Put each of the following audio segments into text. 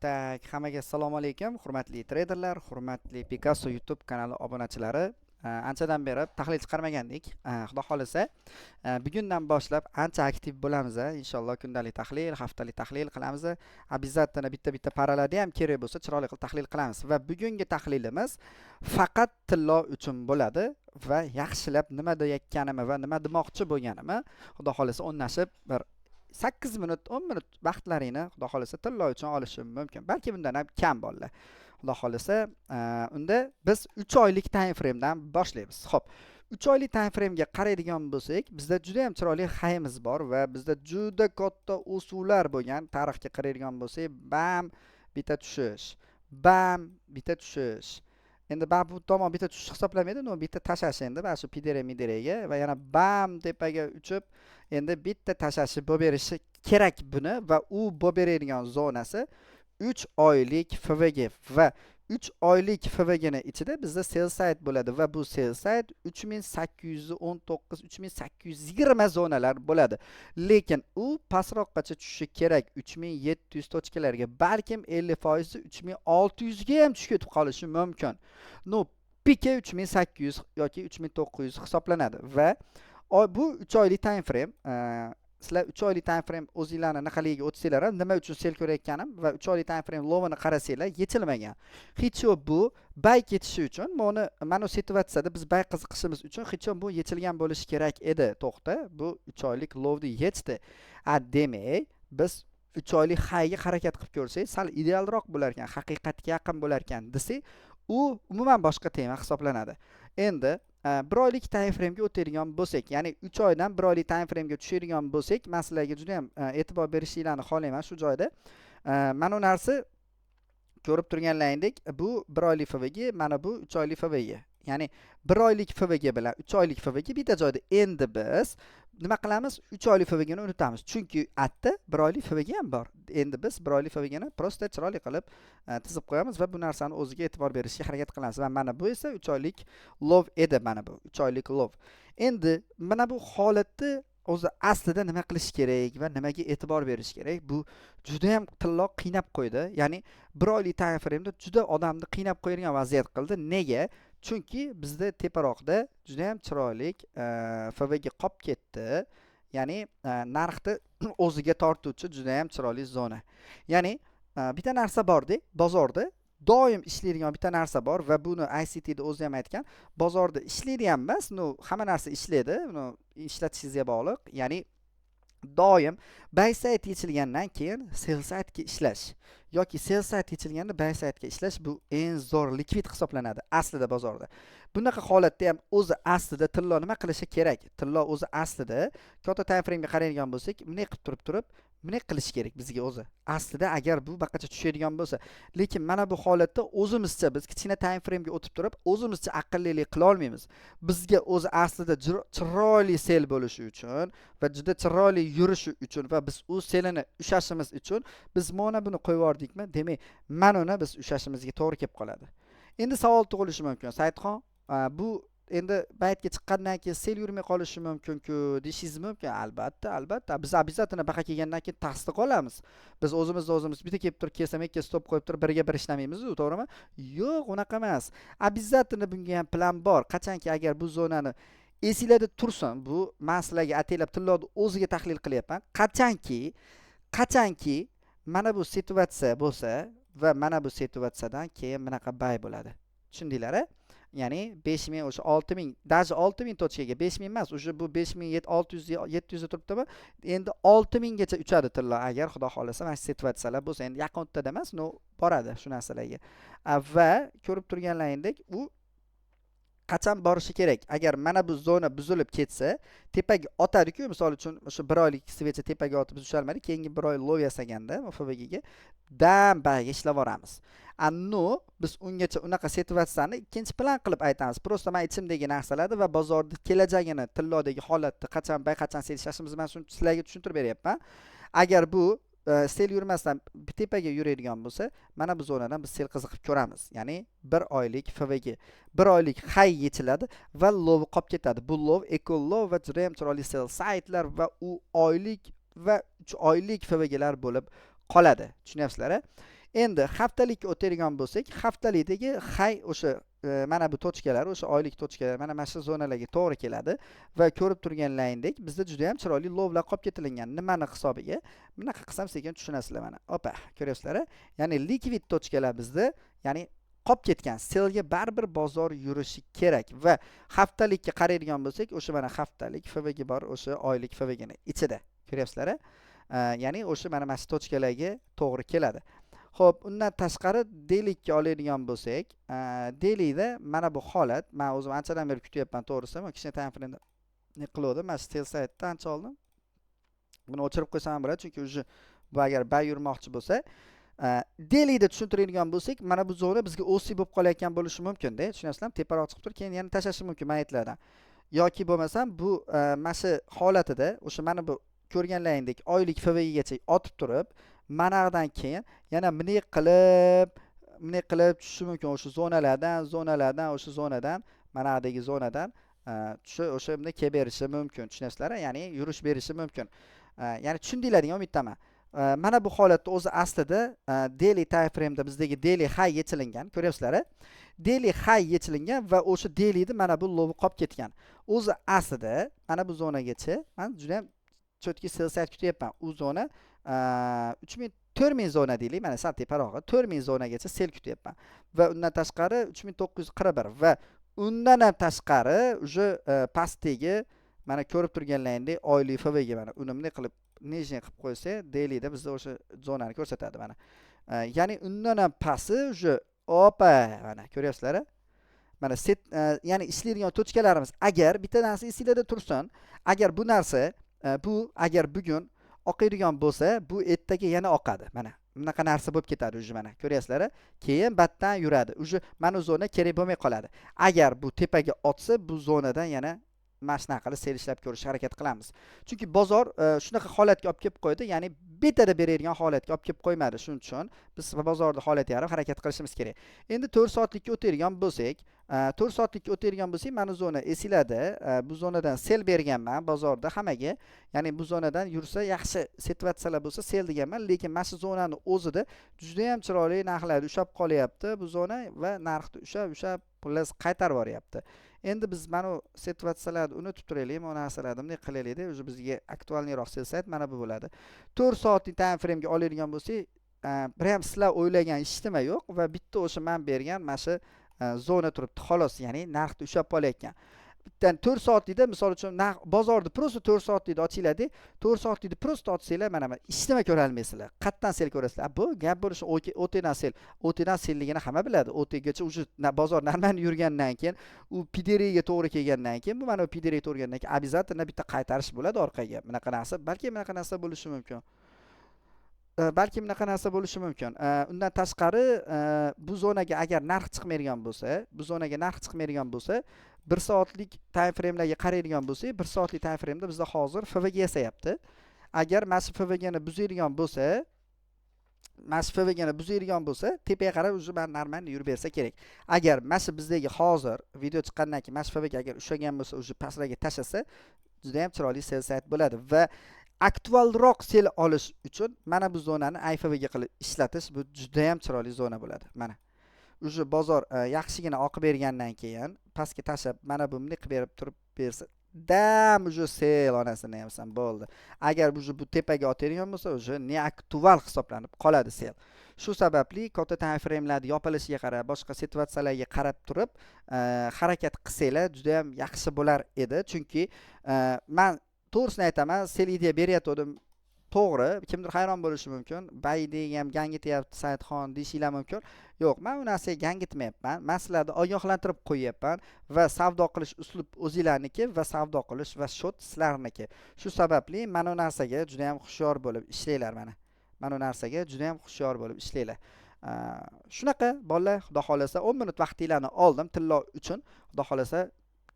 Так, hammaga assalomu alaykum, hurmatli treyderlar, hurmatli Picasso YouTube kanali obunachilari. Anchadan beri tahlil chiqarmagandik. Xudo xohlasa, bugundan boshlab ancha aktiv bo'lamiz, inshaalloh. Kundalik tahlil, haftalik tahlil qilamiz. Обязательно bitta-bitta пара larda ham kerak bo'lsa, chiroyli qilib tahlil qilamiz va bugungi tahlilimiz faqat tillo uchun bo'ladi va yaxshilab nima deyotganimni va nima demoqchi bo'lganimni, Xudo xohlasa, o'rnashib bir 8 minut, 10 minut vaqtlaringni, Xudo xohlasa, tillo uchun olishim mumkin, balki bundan ham kam, bolalar, Xudo xohlasa. Unda biz 3 oylik time framedan boshlaymiz. Ho'p, 3 oylik time framega qaraydigan bo'lsak, bizda juda ham chiroyli high imiz bor va bizda juda katta o'suvlar bo'lgan. Tarixga qaraydigan bo'lsak, bam, bitta tushish, bam, bitta tushish. Endi bu tomon bitta tushish hisoblanmaydi, но bitta tashlash. Endi mana shu pidere miderega va yana bam, tepaga uchib, endi bitta tashlashi bo'lib berishi kerak buni. Va u bo'lib beradigan zonasi 3 oylik FVG va 3 oylik FVGni ichida bizda sell side bo'ladi va bu sell side 3819, 3820 zonalar bo'ladi, lekin u pastroqqacha tushishi kerak, 3700 точка larga, balkim 50 foizi 3600 ga ham tushib ketib qolishi mumkin. Но пик i 3800 yoki 3900 hisoblanadi. Va bu 3 oylik time frame. Sizlar 3 oylik time frame o'zinglarni anaqaligiga o'tsanglar ham, nima uchun sell ko'rayotganim va 3 oylik time frame low ini qarasanglar, yechilmagan hech yo'q. Bu buy ketishi uchun, mana bu situatsiyada biz buy qiziqishimiz uchun hech bu yechilgan bo'lishi kerak edi. To'xta, bu 3 oylik low ni yechdi, a demak, biz 3 oylik high ga harakat qilib ko'rsak, sal idealroq bo'lar ekan, haqiqatga yaqin bo'lar ekan desak, u umuman boshqa tema hisoblanadi. Endi bir oylik time framega o'tadigan bo'lsak, ya'ni 3 oydan bir oylik time framega tushadigan bo'lsak, man sizlarga juda yam e'tibor berishinglarni xohlayman shu joyda. Mana bu narsa, ko'rib turganlaringdek, bu bir oylik FVG, mana bu 3 oylik FVG, ya'ni bir oylik FVG bilan 3 oylik FVG bitta joyda. Endi biz nima qilamiz? 3 oylik FVGni unutamiz, chunki atta bir oylik FVG ham bor. Endi biz bir oylik FVGni просто chiroyli qilib tizib qo'yamiz va bu narsani o'ziga e'tibor berishga harakat qilamiz. Va mana bu esa 3 oylik low edi, mana bu 3 oylik low. Endi mana bu holatda o'zi aslida nima qilish kerak va nimaga e'tibor berish kerak? Bu judayam tillo qiynab qo'ydi, ya'ni bir oylik time frameda juda odamni qiynab qo'yadigan vaziyat qildi. Nega? Chunki bizda teparoqda judayam chiroyli FVG qolib ketdi, ya'ni narxni o'ziga tortuvchi judayam chiroyli zona. Ya'ni bitta narsa borda, bozorda doim ishlaydigan bitta narsa bor va buni ICTda o'zi ham aytgan, bozorda ishlaydi ham emas, ну, hamma narsa ishlaydi, uni ishlatishingizga bog'liq. Ya'ni doim buy side yechilgandan keyin sell sidega ishlash yoki sell side yechilganda buy sidega ishlash, bu eng zo'r likvid hisoblanadi aslida bozorda. Bunaqa holatda ham o'zi aslida tillo nima qilishi kerak? Tillo o'zi aslida katta time framega qaraydigan bo'lsak, bunday qilib turib bunday qilish kerak bizga o'zi aslida, agar bu baqacha tushadigan bo'lsa. Lekin mana bu holatda o'zimizcha biz kichkina time framega o'tib turib, o'zimizcha aqllilik qila olmaymiz. Bizga o'zi aslida chiroyli sell bo'lishi uchun va juda chiroyli yurishi uchun va biz u sellini ushlashimiz uchun, biz mana buni qo'yib yubordikmi, demak, mana uni biz ushlashimizga to'g'ri kelib qoladi. Endi savol tug'ilishi mumkin: "Saidxon, bu endi baytga chiqqandan keyin sell yurmay qolishi mumkin-ku", deyishingiz mumkin. Albatta, albatta, biz обязательно baqa kelgandan keyin tasdiq olamiz. Biz o'zimizni o'zimiz bitta kelib turib, kelsam ikki stop qo'yib turib, birga bir ishlamaymiz-u, to'g'rimi? Yo'q, unaqa emas. Обязательно bunga ham plan bor. Qachonki agar bu zonani, esinglarda tursin, bu man sizlarga ataylab tillovni o'ziga tahlil qilyapman. Qachonki mana bu situatsiya bo'lsa va mana bu situatsiyadan keyin bunaqa buy bo'ladi, tushundinglar a? Ya'ni 5000, o'sha 6000, даже 6000 точка ga, 5000 emas, уже bu 5600, 700 turibdimi, endi 6000 gacha uchadi tillo, agar, Xudo xohlasa, mana shu situatsiyalar bo'lsa. Endi yaqin o'rtada emas, но boradi shu narsalarga. Va ko'rib turganlaringdek, u qachon borishi kerak? Agar mana bu zona buzilib ketsa, tepaga otadiku. Misol uchun, o'sha bir oylik свеча tepaga otib, biz ushalmadik, keyingi bir oy low yasaganda FVGga dam buyga ishlab yuboramiz. Но biz ungacha unaqa situatsiyani ikkinchi plan qilib aytamiz. Просто man ichimdagi narsalarni va bozorni kelajagini, tillodagi holatni, qachon buy, qachon sell ishlashimizni man sizlarga tushuntirib beryapman. Agar bu sell yurmasdan tepaga yuradigan bo'lsa, mana bu zonadan biz sell qiziqib ko'ramiz. Ya'ni bir oylik FVG, bir oylik high yechiladi va low qolib ketadi. Bu low equal low va judayam chiroyli sell sidelar va u oylik va 3 oylik FVGlar bo'lib qoladi. Tushunyapsizlar? Endi haftalikka o'tadigan bo'lsak, haftalikdagi hay o'sha mana bu точка lar, o'sha oylik точка lar mana shu zonalarga to'g'ri keladi va ko'rib turganlaringdek bizda juda ham chiroyli low lar qolib ketilingan. Nimani hisobiga? Bunaqa qilsam sekin tushunasizlar mana. Opa, ko'ryapsizlar? Ya'ni likvid точка lar bizda, ya'ni qolib ketgan. Sellga baribir bozor yurishi kerak va haftalikka qaraydigan bo'lsak, o'sha mana haftalik FVG bor, o'sha oylik FVGni ichida. Ko'ryapsizlar? Ya'ni o'sha mana shu точка larga to'g'ri keladi. Xo'p, undan tashqari dailyga oladigan bo'lsak, dailyda mana bu holat, men o'zim anchadan beri kutyapman, to'g'risi, men kichkina time frame ne qiluvdim, mana shu sell side'da ancha oldin. Buni o'chirib qo'ysam ham bo'ladi, chunki уже bu agar buy yurmoqchi bo'lsa, dailyda tushuntiradigan bo'lsak, mana bu zona bizga OC bo'lib qolayotgan bo'lishi mumkin-da, tushunyapsizlarmi? Teparoq chiqib turib, keyin yana tashlashi mumkin monetlardan. Yoki bo'lmasam bu mana shu holatida o'sha mana bu ko'rganlaringdek oylik FVGgacha otib turib, manag'dan keyin yana bunday qilib tushishi mumkin o'sha zonalardan, o'sha zonadan, manag'dagi zonadan tushib o'sha bunday kelib berishi mumkin. Tushunyapsizlar? Ya'ni yurish berishi mumkin. Ya'ni tushundinglar degan umiddaman. Mana bu holatda o'zi aslida daily time frame'da bizdagi daily high yechilingan, ko'ryapsizlar? Daily high yechilingan va o'sha dailyda mana bu low qolib ketgan. O'zi aslida mana bu zonagacha men juda ham чёткий sell side kutyapman. U zona 3000 4000 zona deylik, mana sal teparog'i 4000 zonagacha sell kutyapman. Va undan tashqari 3941 va undan ham tashqari уже pastdagi mana ko'rib turganlaringdek oylik FVG mana uni bunday qilib нижний qilib qo'ysak, dailyda bizda o'sha zonani ko'rsatadi mana. Ya'ni undan ham pasti уже opa mana ko'ryapsizlar? Mana set, ya'ni ishlaydigan точка larimiz, agar bitta narsa esinglarda tursin, agar bu narsa bu agar bugun oqadigan bo'lsa, bu ertaga yana oqadi. Mana bunaqa narsa bo'lib ketadi уже mana ko'ryapsizlar? Keyin batdan yuradi. Уже mana bu zona kerak bo'lmay qoladi. Agar bu tepaga otsa, bu zonadan yana mana shunaqa qilib sell ishlab ko'rishga harakat qilamiz. Chunki bozor shunaqa holatga olib kelib qo'ydi, ya'ni bittada beradigan holatga olib kelib qo'ymadi. Shuning uchun biz bozorda holatga qarab harakat qilishimiz kerak. Endi 4 soatlikka o'tadigan bo'lsak, 4 soatlikka o'tadigan bo'lsak, mana zona esinglarda, bu zonadan sell berganman bozorda hammaga. Ya'ni bu zonadan yursa yaxshi situatsiyalar bo'lsa sell deganman, lekin mana shu zonani o'zida juda ham chiroyli narxlarda ushlab qolyapti bu zona va narxni ushlab xullas qaytarib yuboryapti. Endi biz mana bu situatsiyalarni unutib turaylik, bu narsalarni bunday qilaylik-da, уже bizga актуальный roq sell side mana bu bo'ladi. 4 soatlik time frame'ga oladigan bo'lsak, bir ham sizlar o'ylagan hech yo'q va bitta o'sha men bergan mana shu zona turibdi xolos, ya'ni narxni ushlab qolayotgan. Bittadan 4 soatlikda misol uchun narx bozorda просто 4 soatlikda ochinglar-da, 4 soatlikda просто ochsanglar, mana hech nima ko'ra olmaysizlar. Qayerdan sell ko'rasizlar? Bu gap bo'lishi OTdan sell. OTdan sellligini hamma biladi. OTgacha уже bozor нормально yurgandan keyin, u PDRga to'g'ri kelgandan keyin, bu mana PDRga to'g'ri kelgandan keyin обязательно bitta qaytarish bo'ladi orqaga. Bunaqa narsa, balki bunaqa narsa bo'lishi mumkin. Balki bunaqa narsa bo'lishi mumkin. Undan tashqari bu zonaga agar narx chiqmaydigan bo'lsa, bu zonaga narx chiqmaydigan bo'lsa, 1 soatlik time frame'larga qaraydigan bo'lsak, 1 soatlik time frame'da bizda hozir FVG yasayapti. Agar mana shu FVGni buzadigan bo'lsa, mana shu FVGni buzadigan bo'lsa, tepaga qarab уже mana нормально yurib bersa kerak. Agar mana shu bizdagi hozir video chiqqandan keyin mana shu FVG agar ushlagan bo'lsa, уже pastlarga tashlasa, juda ham chiroyli sell side bo'ladi va aktualroq sell olish uchun mana bu zonani IFVG qilib ishlatish bu juda ham chiroyli zona bo'ladi. Mana уже bozor yaxshigina oqib bergandan keyin pastga tashlab mana bu bunday qilib berib turib bersa, dam уже sell onasini hamsan bo'ldi. Agar уже bu tepaga otadigan bo'lsa, уже не aktual hisoblanib qoladi sell. Shu sababli katta time frame'larni yopilishiga qarab, boshqa situatsiyalarga qarab turib harakat qilsanglar juda ham yaxshi bo'lar edi. Chunki man to'g'risini aytaman, sell ideya berayotgandim. To'g'ri, kimdir hayron bo'lishi mumkin. Buy ham gangityapti Saidxon deyishinglar mumkin. Yo'q, men u narsaga gangitmayapman. Men sizlarni ogohlantirib qo'yyapman va savdo qilish uslub o'zinglarniki va savdo qilish va счёт sizlarniki. Shu sababli mana bu narsaga juda ham hushyor bo'lib ishlanglar mana. Mana bu narsaga juda ham hushyor bo'lib ishlanglar. Shunaqa bolalar, xudo xohlasa 10 minut vaqtinglarni oldim tillo uchun. Xudo xohlasa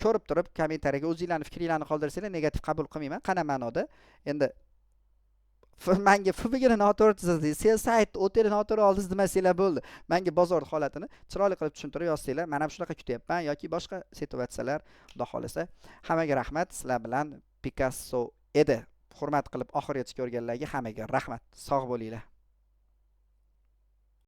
ko'rib turib kommentariyaga o'zinglarni fikringlarni qoldirsanglar, negativ qabul qilmayman. Qana ma'noda? Endi manga FVGni noto'g'ri chizdingiz, sell side OTni noto'g'ri oldingiz demasanglar bo'ldi. Manga bozor holatini chiroyli qilib tushuntirib yozsanglar, men ham shunaqa kutyapman yoki boshqa situatsiyalar, xudo xohlasa. Hammaga rahmat. Sizlar bilan Picasso edi. Hurmat qilib oxirigacha ko'rganlarga hammaga rahmat. Sog' bo'linglar.